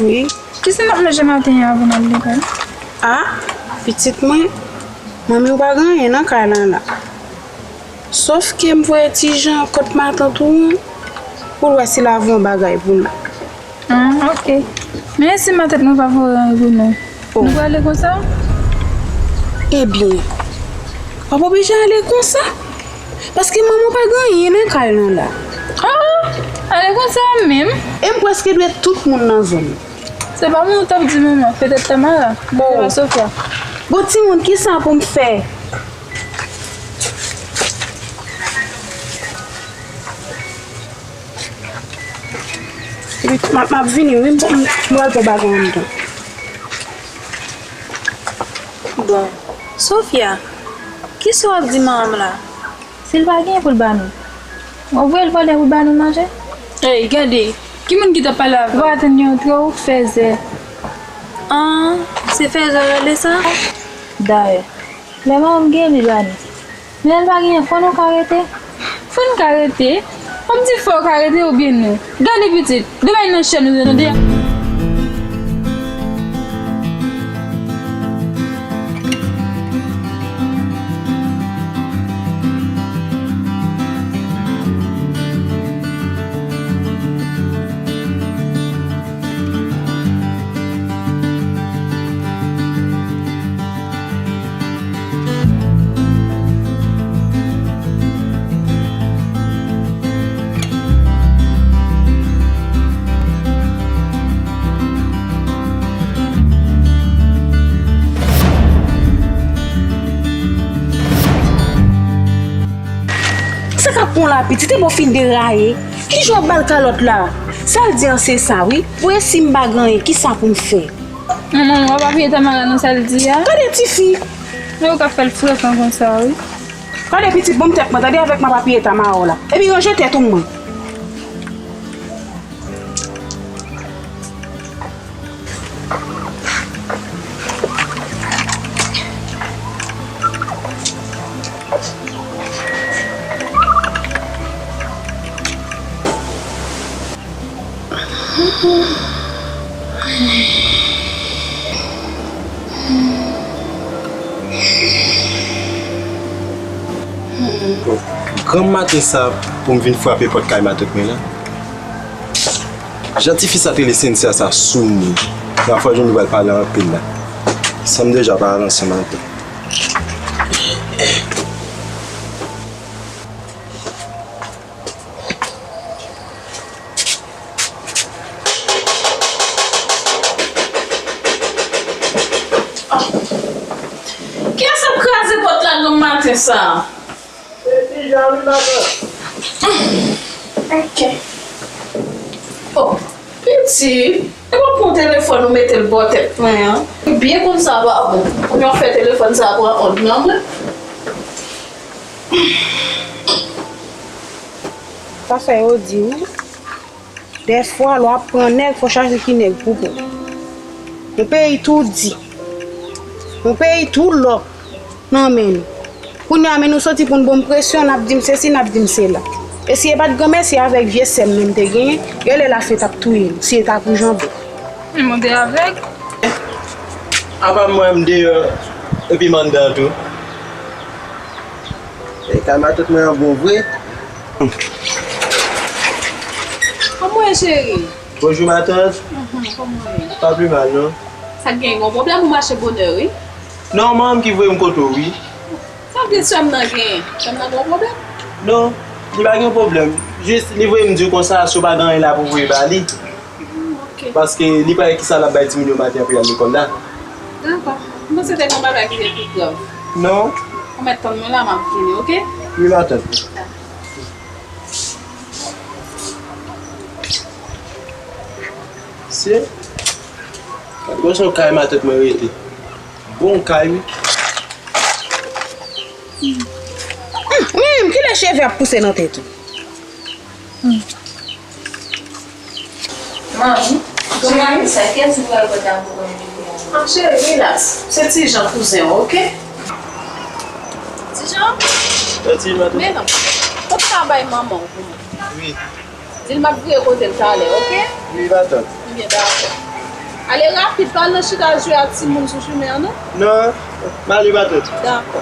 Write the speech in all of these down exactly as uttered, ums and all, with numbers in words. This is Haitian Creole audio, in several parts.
Wi. Kisa n ap manje maten an avan n al lekòl? A, pitit mwen, manmi w pa gen anyen nan kay lan la. Sòf ke m voye Ti Jan kot matant ou an pou l wè si l ap voye yon bagay pou nou. Ah, ok. Men si matant mwen pa voye anyen pou nou, nou prale konsa? Ebyen, w ap oblije ale konsa. Paske manman w pa gen anyen nan kay lan la. Ah, ale konsa menm? E m prèske dwe tout moun nan zòn. Se pa mwen ou t ap di manman, petèt Tamara, petèt pa Sofia. Bon, timoun, kisa pou m fè? Epi, m ap, m ap vini, wi, m, m, m pral pran bagay anndan. Bon, Sofia, kisa w ap di manman m la? Si l pa genyen pou l ba nou, w ap voye l vòlè pou l ba nou manje? Ey, gade, ki moun ki t ap pale avè w? Ou pa tann li antre, ou fèzè. An, se fèzè w rele sa? Dayè, lè manman m genyen, li ba nou. Men lè l pa genyen, fò nou ka rete. Fò n ka rete? W ap di fò w ka rete oubyen nou? Gade pitit, demen nan chèn ou tande. Sa k ap pran w la, pitit? E bon, w fin deraye. Kijan w ap ba l kalòt la? Sa l di an se sa, wi. Pou e si m pa gen anyen, kisa pou m fè? Manman, w ap apiye Tamara nan sa l di a? Gade tifi! Men ou ka fè l frekan konsa, wi. Gade pitit, ban m tèt mwen, tande, avèk m ap apiye Tamara w la. Epi ranje tèt ou mwen. Granm maten sa pou m vin frape pòt kay matant mwen la. Jan tifi sa te rele Cynthia sa sou mwen. Rafòl Joni pral pale anpil la. San m deja pa al ansanm avè l. Kiyès ap kraze pòt la granm maten sa? Se Ti Jan wi, matant. Ok. Oh, pitit, e pa pran telefòn ou mete l bò tèt mwen an. Ou byen konn sa pa bon. Kounye a w fè telefòn sa pran òd nan men. Sa fè yo di wi. Dèfwa, lè w ap pran nèg, fò w chache ki nèg pou kont ou. Yon peyi tou di. Yon peyi tou lòk nan men nou. Kounye a, men nou soti pou n ban m presyon, n ap di m sesi, n ap di m sela. E si e pa t granmèsi avèk vye sè m menm te genyen, genlè lafen t ap touye nou, si e ta pou Janbo. Men mwen te avèg. Apa mwen m deyò, epi m anndan tou. E kay matant mwen an bon vre. Kòman w ye, cheri? Bonjou, matant. Mhm, kòman w ye? Pa pi mal, non. Sa k gen, gen yon pwoblèm ou mache bonè, wi? Non, manman m ki voye m kote w, wi. Sa vle di sè m nan gen, sè m nan gen yon pwoblèm? Non, li pa gen pwoblèm. Jis, li voye m di w konsa, si w pa gen anyen la pou voye ba li. Hmm, ok. Paske li pa wè kisa l ap bay timoun yo maten an pou y al lekòl la. Dakò. M panse te gen yon bagay ki te pi grav. Non. Ou mèt tann mwen la, m ap vini, ok? Wi, matant. Se, gad wè sa kay matant mwen rete. Bon kay, wi. Hmm, men, kilè cheve ap pouse nan tèt ou? Hmm. Manmi, cheri, sa kiyès ou pral pote a pou mwen jodi a? Ah, cheri, rilaks. Se Ti Jan, kouzen w, ok? Ti Jan? Wi, ti matant. Men non. Pote sa bay manman w pou mwen. Wi. Di l m ap vire kote l talè, ok? Wi, matant. Ebyen, dakò. Ale rapid, pa al nan chita jwe ak timoun sou chimen an, non? Non, m ale, matant. Dakò.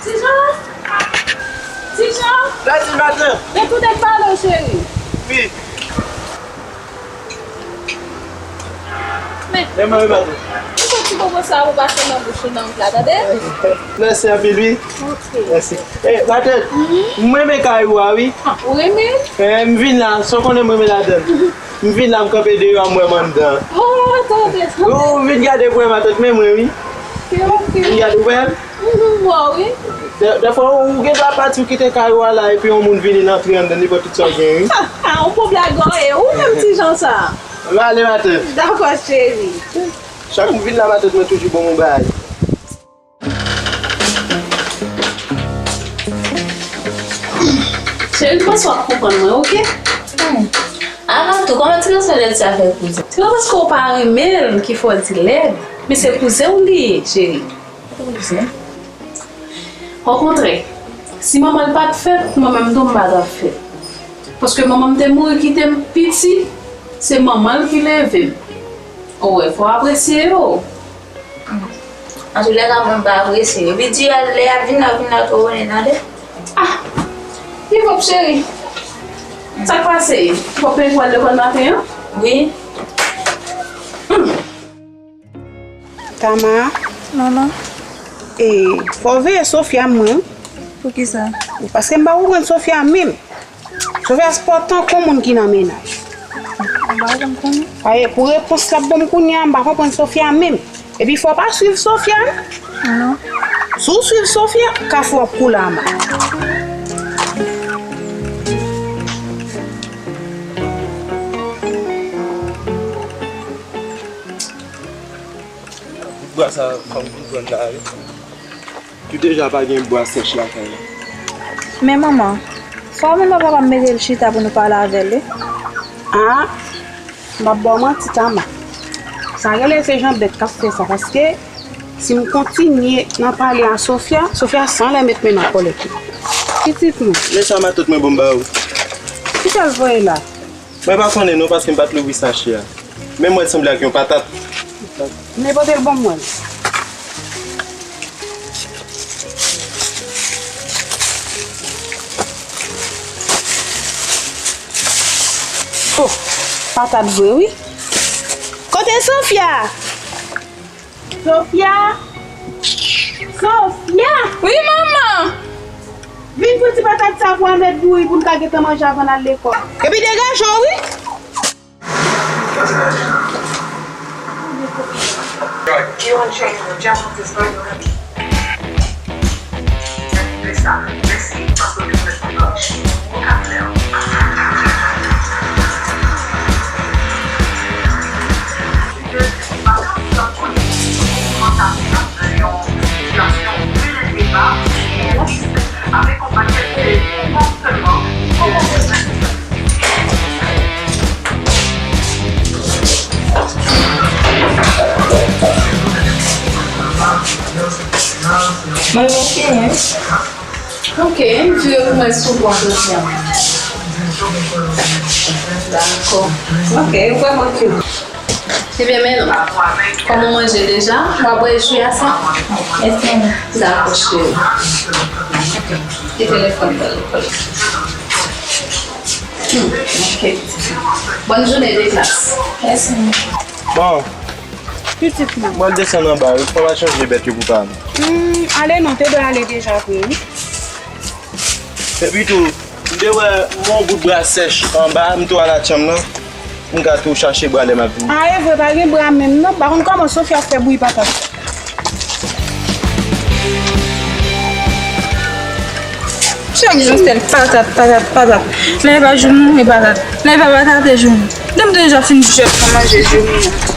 Ti Jan? Ti Jan? Sa di, matant? Retounen pale w, cheri. Wi. Men, men mwen, matant. Ou fè ti bobo sa pou pase nan bouch ou nan wout la, tande? Mèsi anpil, wi. Ok. Mèsi. E, matant, m renmen kay ou a, wi. Ah, ou renmen? E, m vin la, san w konnen m renmen ladan l. M vin la, m kanpe deyò a, m wè m anndan. Oh, tande, tande. Ou vin gade pou wè, matant, men mwen, wi. Ok, ok. M gade, ou wè m? Mhm, m wè w, wi. Dè, dèfwa, ou gen dwa pati, ou kite kay ou a la, epi yon moun vini, l antre anndan, li pran tout sa w gen, wi. Ou pran blaga w ye, ou menm ti jan sa. M ale, matant. Dakò, cheri. Chak m vin la, matant, mwen toujou ban w yon bagay. Cheri, m panse w ap konprann mwen, oke? Hmm. Avan tou, kòman ti gason lèd sa fè kouzen? Se pa paske w pa renmen l ki fè w di lèd, men se kouzen w li ye, cheri. Kouzen? Okontrè, si manman l pa t fèt, mwen menm tou m pa t ap fèt. Paske manman m te mouri kite m piti, se manman l ki leve m. Ou wè, fò w apresye yo. Antoulèka, mwen pa apresye yo. Epi di a, lè y ap vin la, vin la twò bonnen, tande? Ah! Li pwòp, cheri. Sa k pase? Ou p ap prepare pou al lekòl maten an? Wi. Hmm. Tama. Manman. E, fò w veye Sofia mwen. Poukisa? Paske m pa konprann Sofia menm. Sofia se pa tankou moun ki nan mennaj. M pa konn konnen. Aye, pou repons l ap ban m kounye a, m pa konprann Sofia menm. Epi fò w pa swiv Sofia, non. Non. Si w swiv Sofia, kafou ap koule ama. Bwa sa, fò m konprann la, wi. Ki deja pa gen bwa sèch lakay la. Men manman, fò w menm papa m mete l chita pou nou pale avè l, wi. Ah, m p ap ba w manti, Tama. Sa rele se jan bèt k ap fè sa, paske si m kontinye nan pale a Sofia, Sofia sanlè met men nan kòlèt li. Pitit mwen. Men sa matant mwen ban m ba ou. Kisa l voye la? Mwen pa konnen non, paske m pa t louvri sachè a. Men mwen sanble ak yon patat. Men pote l ban mwen. Oh, patat vre wi. Kote Sofia? Sofia? Sofia! Wi, manman! Vin pran ti patat sa pou Ahmed bouyi pou n ka gentan manje avan n al lekòl. Epi degaje w, wi! Mwen oke, wi. Ok, m vire pou mwen sou bon dosye an. Dakò. Ok, ou vrèman cute. Ebyen, men non. Kòm ou manje deja, w ap bwè ji a sa? Yes, ma'am. Dakò, cheri. Ok. Ki telefòn nan lekòl? Hmm, ok. Bòn jounen de klas. Yes, ma'am. Bon. Pitit mwen. Mwen desann anba wi, fò m al chanje bèt yo pou pa m. Hmm, ale non, te dwe ale deja vre wi. Epi tou, m te wè yon bout bra sèch anba, m tou al nan chanm nan, m ka tou chache bra lè m ap vini. A, e vre, pa gen bra menm non. Pa konn kòman Sofia ap fè bouyi patat. Chak jou sèl patat, patat, patat. Lè e pa joumou, e patat. Lè e pa patat, e joumou. Depi m te deja fin jwèt pou manje joumou.